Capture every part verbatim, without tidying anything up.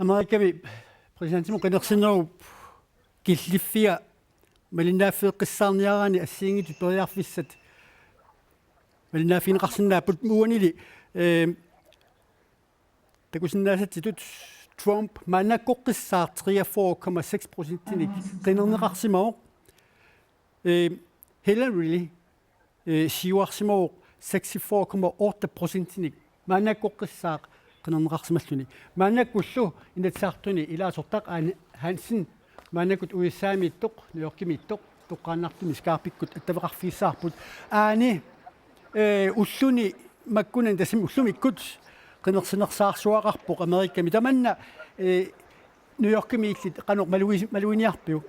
Amerikami præsidentimut qinersinerup killiffia malinnaaffeeqqissaarniaraanni assigiinngitsut periarfissat malinnaaffigineqarsinnaapput. Uanili, eh, takusinnaasatsitut Trump maannakkoqqissaaq treogfyrre komma seks procentinik qinerneqarsimavoq. Eh, Hillary, eh, siuarsimavoq seksogfyrre komma otte procentinik maannakkoqqissaaq qinerneqarsimalluni. Maannakkullu Inatsisartuni ilaasortaq Ane Hansen maannakkut U S A-miittoq, New Yorkimiittoq, toqqaannartumik Skype-ikkut attaveqarfigissavarput. Aani, eh, ulluni makkunani, tassami ullumikkut qinersinersaarsuaqarpoq Amerikami. Tamanna, eh, New Yorkimi illit qanoq malugi-, malugiiniarpiuk?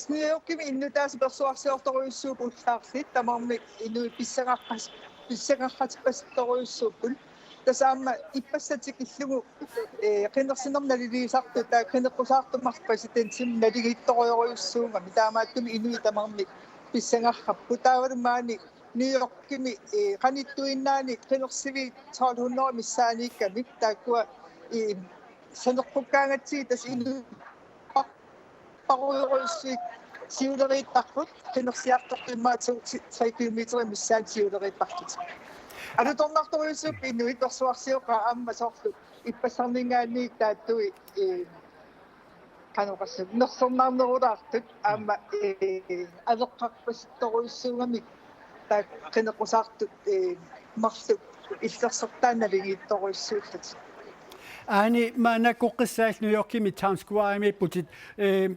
New Yorkimi innuttaasut persuarsiortorujussuupput ullaarli, tamarmik inuit pissangarpas-, pissangarpasittorujussuupput. Tassa aamma ippassatik illugu, eh, qinersinermut naliliisartut, taava qineqqusaartumik præsidentimut naligiittorujorujussuugamik, taamaattumik inuit tamarmik pissangarpagut. Taavalu maani New Yorkimi, eh, qanittuinnaani qinersiviit tolv hundrede missaaniikkamik, taakkua, eh, saneqqukkaangatsigit, tassa inuit parujorujussuit siuleriittarput, qinersiartorput immaqa tre kilometer missaani siuleriittarput. Alutornartorujussuupput inuit, persuarsioqaat aamma soorlu ippassarninngaanniit taattui, eh, qanoq oqassaanga, nersornarnerulaartut aamma, eh, aleqqarpasittorujussuugamik taakku qineqqusaartut, eh, marluk illersortaat naligiittorujussuullutik. Aani maannakkoqqissaaq New Yorkimi Times Square-imiipputit, eh,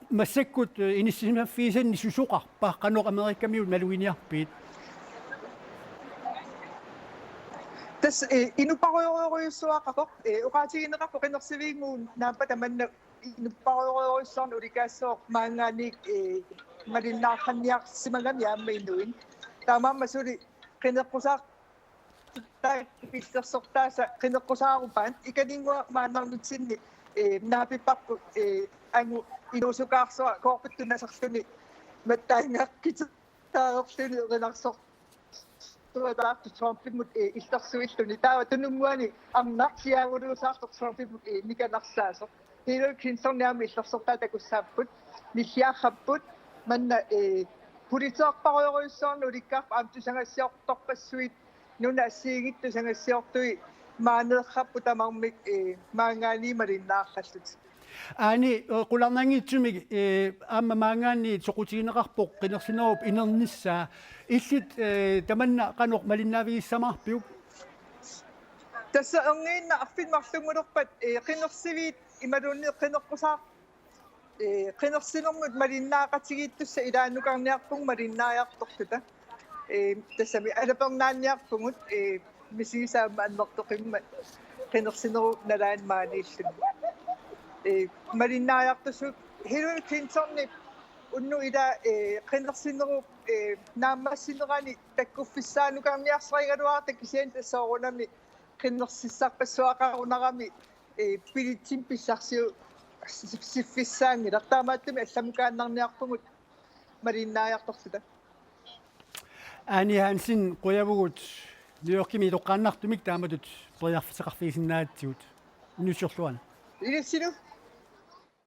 massakkut, eh, inissisimaffigisanni susoqarpa, qanoq Amerikamiut maluginiarpigit? Tassa, eh, inupparujorujussuaqarpoq, eh, oqaatigineqarpoq qinersiviit naappa tamanna inupparujorujussuarnik ulikaassooq maanngaanniit, eh, malinnaarniarsimagami aamma inuit. Taamaammat suli qineqqusaar-, taakku illersortaasa qineqqusaarupaat, ikalinnguaq maannarnitsinni, eh, naapipparput, eh, angut inuusukaarsua koorpittut nasarluni mattaanngaqqitit taarluni erinarsortuataartut Trumpimut, eh, illersuilluni. Taava tununnguani arnaq siaaguluusaartoq Trumpimut, eh, nikanarsaasoq. Hillary Clinton aamma illersortaa takussaapput, nilliarrapput, manna, eh, pulitseerparujorujussuarnik ulikkaarput, aamma tusagassiortorpassuit, nunat assigiinngitsut tusagassiortui maaneerrapput tamarmik, eh, maanngaanniit malinnaarallutik. Aani, eh, qularnanngitsumik, eh, aamma maanngaanniit soqutigineqarpoq qinersinerup inernissaa. Illit, eh, tamanna qanoq malinnaavigissamaarpiuk? Tassa erniinnaq arfineq-marlunngulerpat, eh, qinersiviit imaluunniit qineqqusaar-, eh, qinersinermut malinnaaqatigiittussat ilaannukarniarpugut malinnaajartorluta. Eh, tassami alapernaanniarpugut, eh, misigisaammat annertoqimmat qinersinerup nalaani maaniilluni. Eh, malinnaajortussat Hillary Clintonip unnuk ilaa, eh, qinersinerup, eh, naammassinerani takkuffissaanukarniarsarigaluartoq, kisianni tassa soorunami qinersissarpassuaqarunarami, eh, bilitsimik pissarsiu-, si-, siffissaanngilaq. Taamaattumik allamukaannarniarpugut malinnaajartorluta. Aani Hansen, qujavugut New Yorkimi toqqaannartumik taamatut periarfissaqarfigisinnaagatsigut. Unnussiorluarina. Ilissilu.